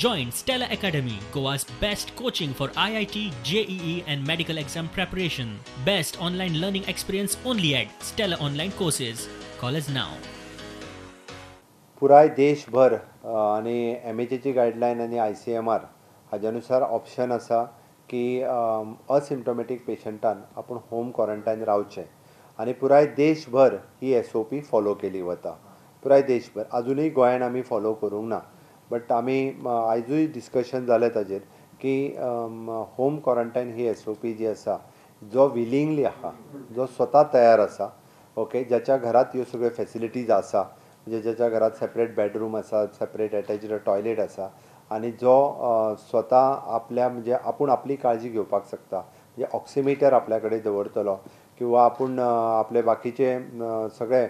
Join Stella Academy, Goa's best coaching for IIT, JEE and medical exam preparation. Best online learning experience only at Stella Online Courses. Call us now. पुराय देशभर आनी एमएचएची guideline आनी ICMR हाज्या नुसार option आसा की असिम्टोमॅटीक पेशंटान आपूण home quarantine रावचें आनी पुराय देशभर ही एसओपी फॉलो केली वता. पुराय देशभर अजुनूय गोंयान आमी फॉलो करूंक ना, बट आमी आयजूय डिस्कशन जालें ताजेर की होम क्वॉरंटायन ही एसओपी जी आसा, जो विलिंगली आहा, जो स्वता तयार आसा, ओके, ज्याच्या घरात ह्यो सगळ्यो फेसिलिटीज आसा, म्हणजे ज्याच्या घरात सेपरेट बेडरूम आसा, सेपरेट एटॅच्ड टॉयलेट आसा आनी जो स्वता आपल्या म्हणजे आपूण आपली काळजी घेवपाक शकता, म्हणजे ऑक्सिमिटर आपल्या कडेन दवरतलो किंवा आपूण आपले बाकीचे सगळे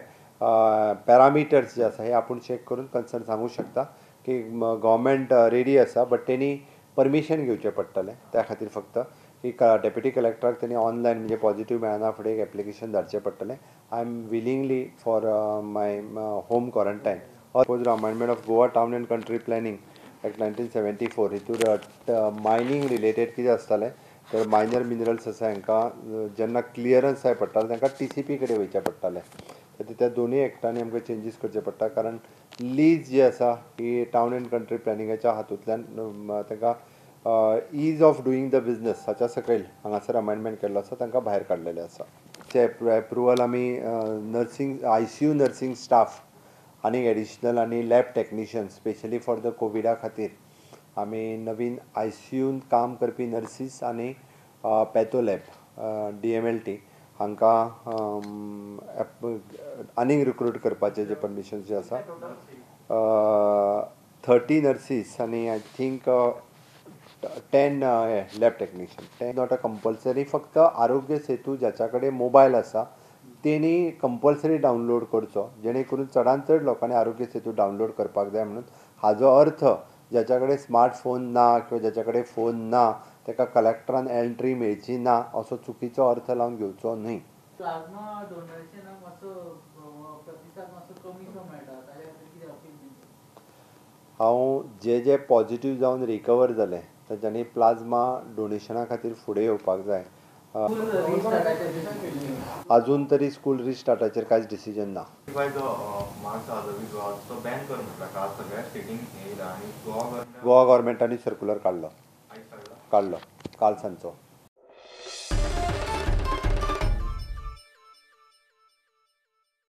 पॅरामिटर्स जे आसा हे आपूण चॅक करून कन्सर्न सांगू शकता की गव्हर्मेंट रेडी आसा, बट तेणी परमिशन घेवचें पडटलें. त्या खातीर फक्त की डेप्युटी कलेक्टराक तेणी ऑनलायन म्हणजे पॉझिटीव मेळना फुडें एक एप्लिकेशन धाडचें पडटलें. I am willingly for my home quarantine. Suppose amendment of Goa town and country planning act 1974 हितूर mining related कितें आसतालें तर मायनर मिनरल्स आसा हांकां जेन्ना क्लियरन्स जाय पडटालें तांकां टीसीपी कडेन वयचें पडटालें. तर त्या दोनूय एक्टांनी आमकां चेंजीस करचे पडटा, कारण लीज जी आसा ही टावन एंड कंट्री प्लॅनिंगाच्या हातूंतल्यान तांकां ease of doing the business हाच्या सकयल हांगासर अमेंडमेंट केल्लो आसा, तांकां भायर काडलेलें आसा. ते एप्रुवल आमी नर्सींग आयसीयू नर्सींग स्टाफ आनी एडिशनल आनी lab technician specially for the कोविडा खातीर आमी नवीन आयसीयून काम करपी नर्सीस आनी पॅथो लॅब डीएमएलटी हांकां आनीक रिक्रूट करपाचें जे परमिशन जे आसा 30 नर्सीस आनी I think 10 lab technician. ते not a compulsory, फक्त आरोग्य सेतू ज्याच्या कडेन मोबायल आसा तेणी कंपल्सरी डावनलोड करचो, जेणे करून चडान चड लोकांनी आरोग्य सेतू डावनलोड करपाक जाय. म्हणून हाजो अर्थ ज्याच्या कडेन स्मार्टफोन ना किंवा ज्याच्या कडेन फोन ना ताका कलेक्टरान एंट्री मेळची ना असो चुकीचो अर्थ लावन घेवचो न्हय. प्लाझ्मा डोनेशनाक मातसो प्रतिसाद मातसो कमीसो मेळटा, ताज्या खातीर कितें अपील? हांव जे जे पॉझिटीव जावन रिकवर जाले तांच्यांनी प्लाझ्मा डोनेशना खातीर फुडें येवपाक जाय. अजून तरी स्कूल रिस्टार्टाचेर कांयच डिसिजन ना. गोवा गव्हर्मेंटांनी सर्क्युलर काडलो काल सांजचो.